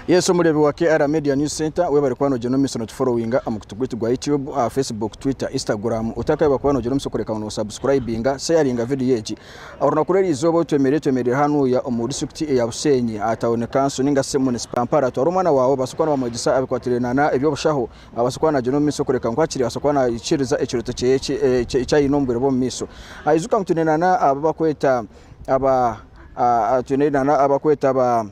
Yes omureebi wa KR Media News Center webare kuba nogyenda omu maisho notuforowinga aha mukutu gwaitu gwa YouTube, aha Facebook, Twitter, Instagram. Otakayebwa kuba nogyenda omu maisho kureka ngu nosubscribinga, sharinga vidiyo egi. Orunaku rw'erizooba obu twemereire twemereire hanuya omu disiturikiti eya Bushenyi aha tawuni kanso ninga shi munisipampara. Twara omwana waawe obaase kuba nibamwegyesa abikwatiraine na eby'obushaho abaase kuba nagyenda omu maisho kureka ngu hakiri abaase kuba nahikiiriza ekirooto kyeye eki aine omu bwire bw'omu maisho. Ijuka ngu twine na abu bakweta aba twine na abakweta aba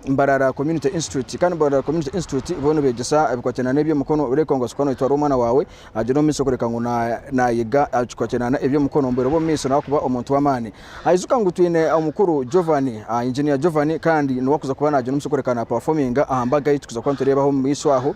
Mbarara Community Institute kandi Mbarara Community Institute bo nibegyesa ebikwatiraine n'eby'emikono oreba ngu osobola kuba noyetwara omwana waawe agyende omu maisho kureka ngu nayega ekikwatiraine n'eby'emikono omu bwire bw'omu maisho nakuba omuntu w'amaani. Ijuka ngu twine omukuru Jovan, Engineer Jovan kandi niwe arikuza kuba nagyenda omu maisho kureka na performinga aha mbaga ei turikuza kuba nitureebaho omu maisho aho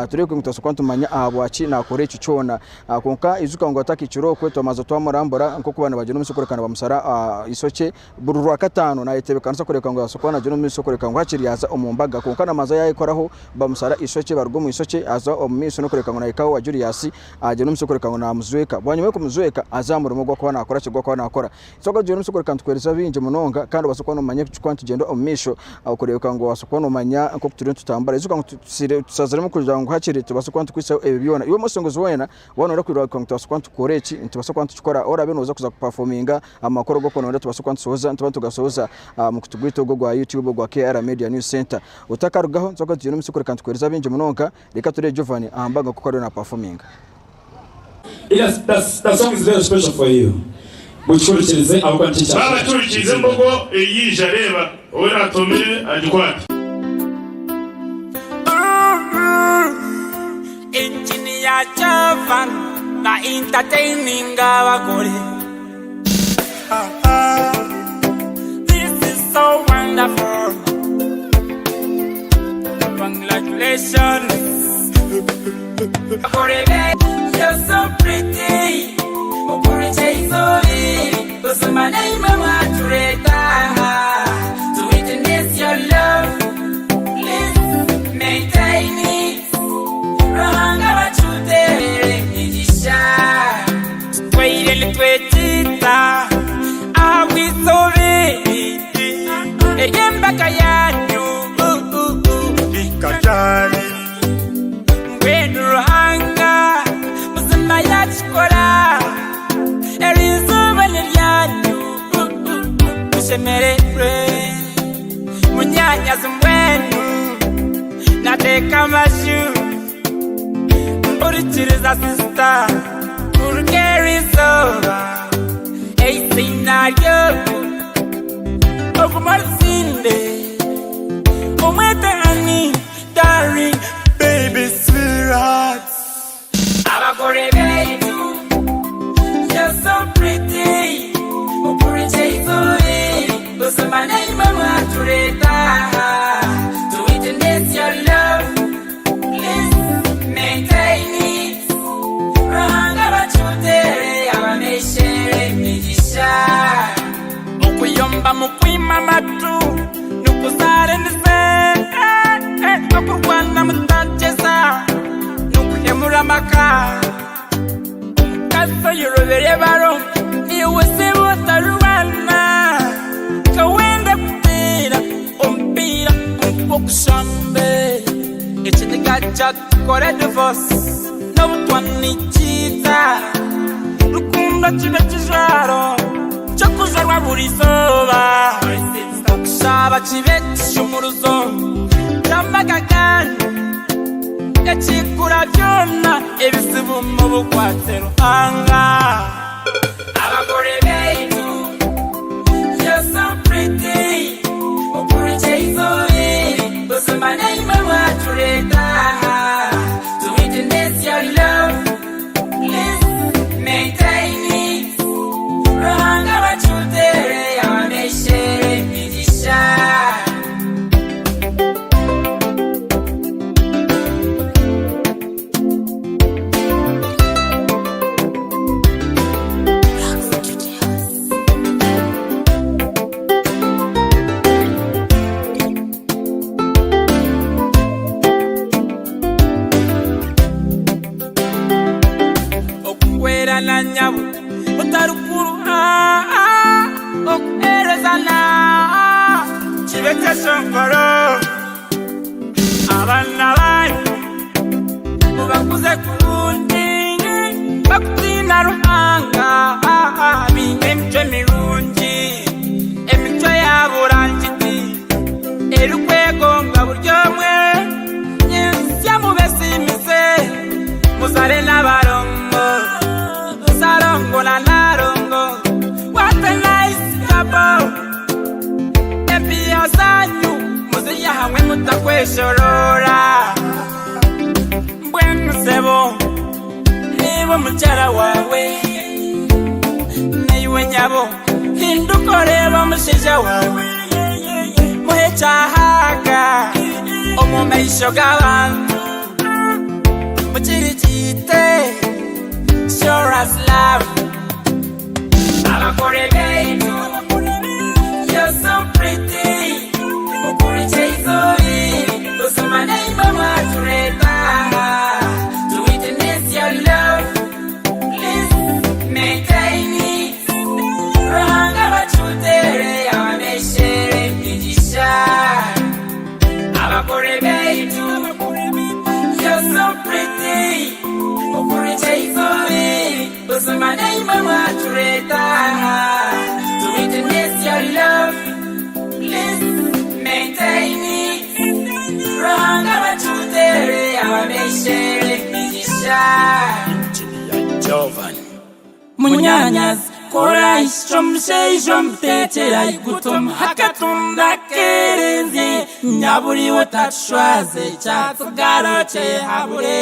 turebe ngu nitubaasa kuba nitumanya ahabwaki nakora ekyo kyona. Kwonka ijuka ngu atakahikire okwe twamaze twamurambura nk'oku baba nibagyenda omu maisho kureka nibamushara eishokye. Buri Rwakataano naayetebeekanisa kureebeka ngu yaabaasa kuba naagyenda omu maisho kureebeka ngu hakiri yaaza omu mbaga. Kwonka namanza yaayekoraho bamushara eishokye baruga omu ishokye aza omu maisho n'okureebeka ngu naahika owa Julius agyenda omu maisho kureebeka ngu naamujweka. Bwanyima y'okumujweka aza aha murimo ogu arikuba naakora ki ogu arikuba naakora. Twaba tugyenda omu maisho kureebeka nitukuheereza bingi munonga kandi obaase kuba noomanya kuba nitugyenda omu maisho kureebeka ngu obaase kuba noomanya nk'oku turiyo nitutambura. Ijuka ngu tushaziremu kugira ngu hakiri tubaase kuba nitukuhitsyaho ebi byona. Iwe omusinguzi weena waaba nooyenda kureebeka ngu tubaase kuba nitukora eki, nitubaasa kuba nitukikora. Oraabe nooza kuza kupafominga Amakuru ago oku nitubaasa kuba nitusohoza nituba nitugasohoza aha mukutu gwaitu ogu ogwa YouTube ogwa KR Media News Center. Otakarugaho nituba kuba tugyenda omu maisho kureka nitukuheereza bingi munonga. Reka tureebe Jovan aha mbaga nk'oku ariyo napafominga. Yes, that, that song is very special for you. Mukihurikirize ahabw'okuba nikyo Baaba kyakora. acurikiize embogo eyaija, reeba, ou eraatomere agikwate. Engineer Jovan na entertaining abagore. This is so wonderful. Congratulations. Abagore be, you're so pretty. Mukurikye izori, buzima naimwe mwatureta. To witness your love, please maintain it. Ruhanga abacutere emigisha. Tutwaire nitwetiita ahabw'eizooba eri ery'embaga yaanyu. Mbwenu Ruhanga buzima yaakikora, eri izooba n'eryanyu. Mushemererwe munyaanyazi mbwenu naateeka amaju. Mpurikiriza sisita kuruga erizooba eiziina ryogu ogume orisinde omwete honey darling baby sweetheart Abagore beitu you're so pretty Mukurikye eizooba eri buzima naimwe mwatureta To witness your love Okuyomba mukwima amatu nikuzaara emize, okurwana mutagyeza nikuhemura amaka. Omukazi oyorobera ebaro niiwe siba otarurwana, kawenda kuteera omupiira nk'ogw'okushamba. Ekiniga kyatukora divorce n'obutwa nikiita. Rukundo kibe kijwaro ky'okujwarwa buri izooba. Okushaba kibe ekishumuruzo ky'amaka ganyu. Ekikura byona ebizibu mubukwatse Ruhanga. Abagore beitu you're so pretty Mukurikye eizooba eri buzima naimwe mwatureta aha To witness your love please maintain it Ruhanga abacutere abameshere emigisha. Okuhwerana nyabo mutarikuruha, okuheerezana kibe ekyeshongoro. Bakutiina Ruhanga, baine emicwe mirungi, emicwe ya burangiti erikwegombwa buri omwe. Nyentsya mubesiimise, muzare n'abarongo, Sarongo na Narongo. What a nice couple! Empiiha zaanyu muzirye hamwe mutakweshoroora. Mbwenu sebo, reeba omukyara waawe, naiwe nyabo, hinduka oreebe omushaija waawe. Muhe ekyahaaka omu maisho g'abantu, mukirigiite, show us love. Abakore baitu, you're so pretty. Okurikye izori, buzima naimwe mwatureta. To witness your love, please maintain it. Ruhanga abacutere, abameshere emigisha. Abakore baitu, you're so pretty. Okurikye izori, buzima naimwe mwatureta. To witness your love, please maintain it. Ruhanga abacutere, abameshere emigisha. Munyanyazi, kora isho omushaija omuteekyera aiguta hakatunda kerenze nyaburiwe otatushwaze kyatsigara kyehabure.